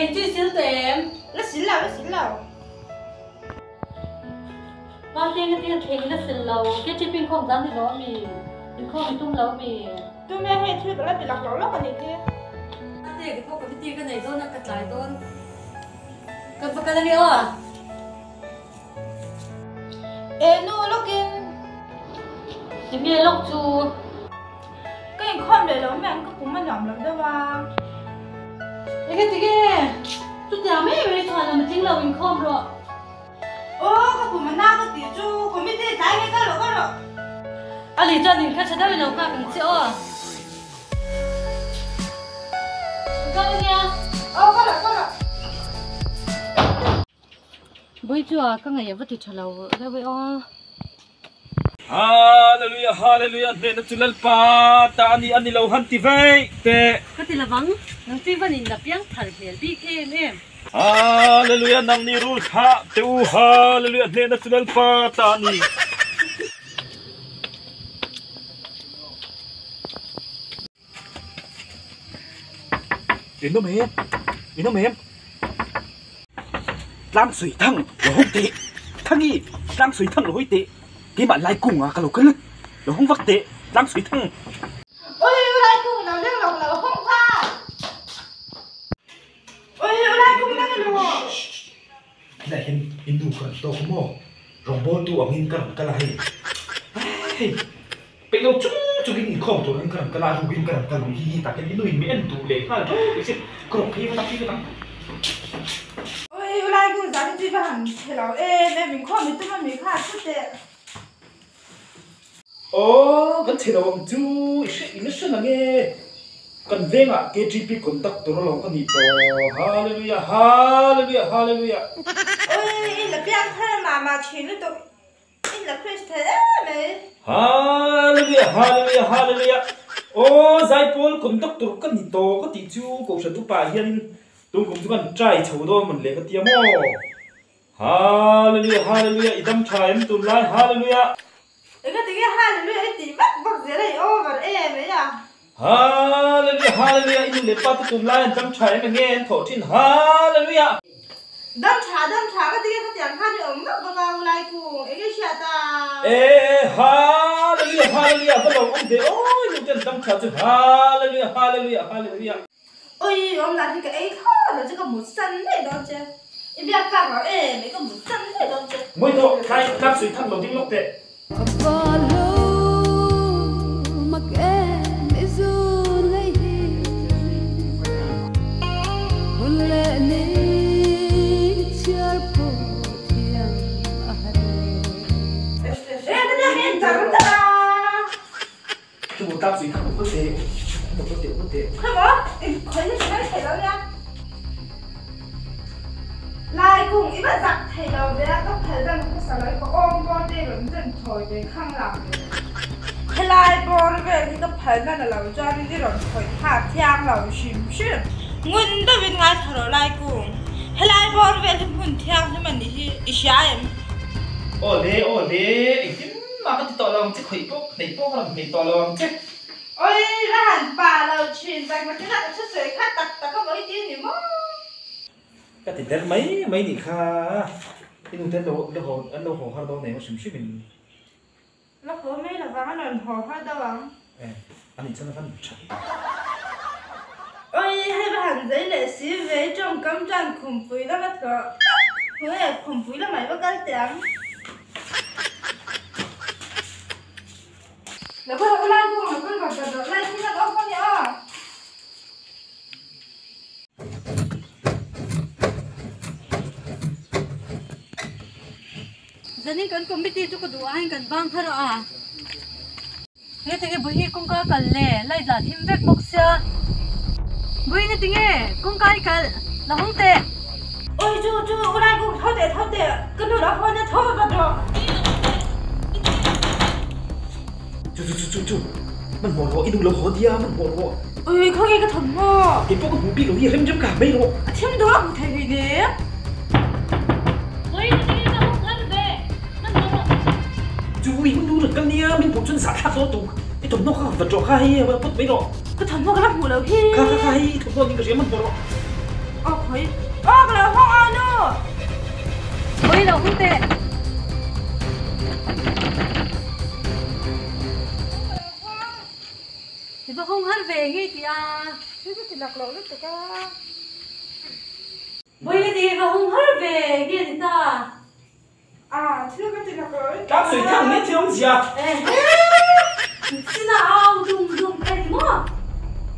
Thleng chu i sil tawh em? La sil lo, la sil lo. Mate nga tia thleng la sil lo, KTP inkhawm dan ni lo ami? Inkhawm i tum lo ami? Tum e, hei thil ka la ti lak lo lawk a nih khi. Mate ka pawh committee ka nei dawn a, ka tlai dawn. Ka va kal ange aw. E nu lawkin. Enge lawk chu? Ka inkhawm leh lo mai ang ka kum a nuam lo deuh a. Enge tige? Chutiang mai mai chuan lam a tling lo inkhawm rawh. Aw ka kum a na ka tih chu committee tlai nge kal rawh kal rawh. Ali chuan in kha tha deuhin lo nghak ang che aw. Ka kal ania. Aw kal rawh kal rawh. Bui chu a ka ngaih a va ti tha lo deuh e aw. Hallelujah Hallelujah hnehna chu Lalpa ta a ni a ni lo han ti veih teh. Ka ti lovang, nang chu i van in la piang thar hmel bik em em. Hallelujah nang ni rul thlah teh u Hallelujah hnehna chu Lalpa ta a ni. In awm em? In awm em? Tlang sui thang lo hawng teh Thangi tlang sui thang lo hawi teh keimah lai kung ah ka lo kal lo hawng vak teh tlang sui thang. Ui u lai kung lo leng lo lo hawng nghal. Ui u lai kung nang i lo. Helai hian i nu ka rawn tawk maw? Rawngbawltu angin ka rawn kal a hei. Hei peih lo chung chungin inkhawm turin ka rawn kal a, a rukin ka rawn kal ang hi hi tak hian i nuin mi en duh leh nghal tho mai se ka rawn phei vat a, phei vat ang. Ui u lai ku zan hi va han chhe lo em em inkhawm i tum ami kha chu teh. Aw kan chhe lo ang chu i hre i la hre na nge kan vengah KTP conductor alawm ka nih tawh Hallelujah Hallelujah Hallelujah. Ui in la piang thar mah mah thin lutuk in la Christian em mai. Hallelujah Hallelujah Hallelujah Aw Zaipawl conductor ka ni tawh ka tih chu Kohhran upa hianin tun kum chu kan try chho dawn mawn le ka tia maw. Hallelujah Hallelujah i dam tha em tunlai Hallelujah. Eng ati nge Hallelujah i tih vak vak zel a i over em ei a. Hallelujah Hallelujah i nu leh pa te tunlai an dam tha em enge an thawh thin Hallelujah. Dam tha dam tha ka ti nge khatiang khan i awm vak vak a ulai kung enge hriat a. E Hallelujah Hallelujah va lo awm ve awi nu te an dam tha chu Hallelujah Hallelujah Hallelujah. Ui awm lah hi ka ei thlawt lo che ka mut san daih dawn che i biak tlak lo em mai ka mut san daih dawn che. Ngawi tawh tlai tlak sui thak lo ding lawk teh. Chu maw tlak sui thak lo teh lo teh lo teh. Khawi maw i khawi na hre thei lo nia. Lai kung i va zak thei lo ve a ka phal dan hmasa lo i ka awm bawr te rawn zen thawi ve khang lang ve. Helai bawr vel hi ka phal dan a lo chuanin i rawn khawih phak thiang lo hrim hrim. Ngun deuhin ngaithla rawh Lai kung. Helai bawr vel hi hmun thianghlim a nih hi i hria em? Aw le aw le engtin mah ka ti tawh lo ang che khawih pawh hneih pawh ka rawn hneih tawh lo ang che. Oi la han pa lo thin tak na kina ka thusawi kha tak tak a mawi ti ni maw? Ka ti der mai mai nih kha i nu te an lo la haw an lo haw har dawn eng a hrim hrim in. La haw mai lovang an rawn haw har deuh ang. E a nih chuan a van that tak. Oi hei va han zei leh si ve i tawngkam chuan khumpui lama tlawh hnge khumpui lamah i va kal teh ang. Lo kal rawh lai kung lo kal vat vat rawh lai thil a awm a nia aw. Zanin kan committee chu ka duh aiin kan bang har a. He tinge buhi kawngka kal le light lah thim vek bawk sia. Buhi na tinge kawngka i kalh la hawng teh. Oi chu chu u lai kung tho teh tho teh ka nu la hawn a tho vat rawh. Chu chu chu chu chu man hmuh rawh i nu lo haw nia man hmuh rawh. Oi khaw nge ka thawmhnaw. Kei pawh ka hmuh bik lo hi rem rem ka ha mai rawh. A thim dawh a hmu thei hlei nen. Oi na tinge ka hawng thar ve man hmuh rawh. Chu i nu rawn kal nia min hmuh chuan zahthlak zawk tuk i thawmhnaw kha vat rawh kha hei put mai rawh. Ka thawmhnaw ka la hmuh lo hi. Kha kha kha hei i thawmhnaw ning ka hria man hmuh rawh. Aw. khawi. Aw ka lo hawng a nu! Bawihi lo hawng teh. I va hawng har ve ngei tih a. Thil ka ti lak loh lutuk a. Bawihi ti va hawng har ve nge ni ta. A thil ka ti lak loh lutuk a. Tlak sawi thang nge thil awmzia. Ehe! China au dum dum kha ni maw?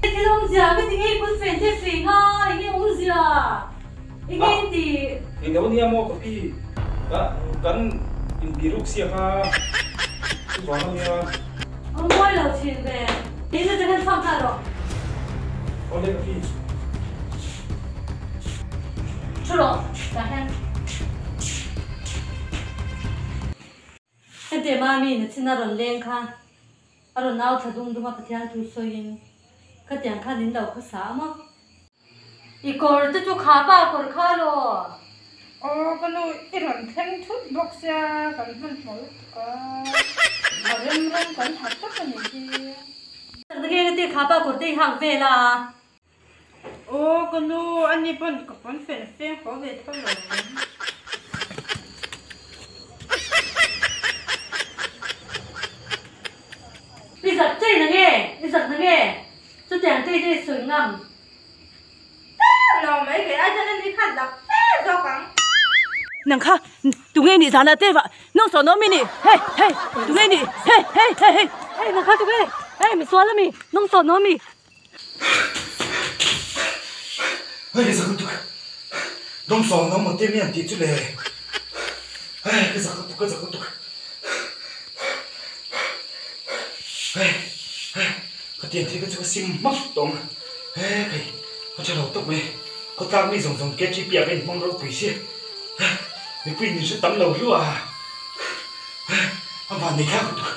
Thil awmzia ka ti ngei pawn fen te feng a, enge awmzia? Enge in ti? Eng lo nia maw ka pi? Kan inbiruk siak a, chuvang a nia. Awm mawi lo thin ve. Eng nge kan chhuak nghal rawh. Awle ka pi. Thu rawh tah hian. Hetiang mami na chin a rawn leng kha a rawn au thla dum dum a Pathian thu sawiin khatiang khan in lo khawsa a maw? I kawr te chu kha pa kawr kha law. Aw ka nu i rawn thleng thut bawk sia kan hmanhmawh lutuk a, a rem rem kan ha tawp a nih hi. Chakna nge nge te kha pa kawr te i hak vel a. Aw ka nu ani pawn ka pawn fel feng haw ve tho lo. I zak chei na nge i zak na nge chutiang te te i sawi ngam. Teuh lo mai kei ai chuan ani khan dak fe zawk ang. Nang kha tunge nih zana te va nung sawn awm i nih hei hei tunge nih hei hei hei hei. Hei nang kha tunge hei misual ami nung sawn awm i. Hei ka zak lutuk nung sawn awm te mi an tih chu le hei ka zak lutuk ka zak lutuk hei hei ka tiang thil kha chu ka sim hmak tawh ang. He kei ka tha lo tawp mai, khawtlang mi zawng zawng KTP ah ka inhmang ropui si, mipui in hre tam lo hlu a, a van nei thlak lutuk.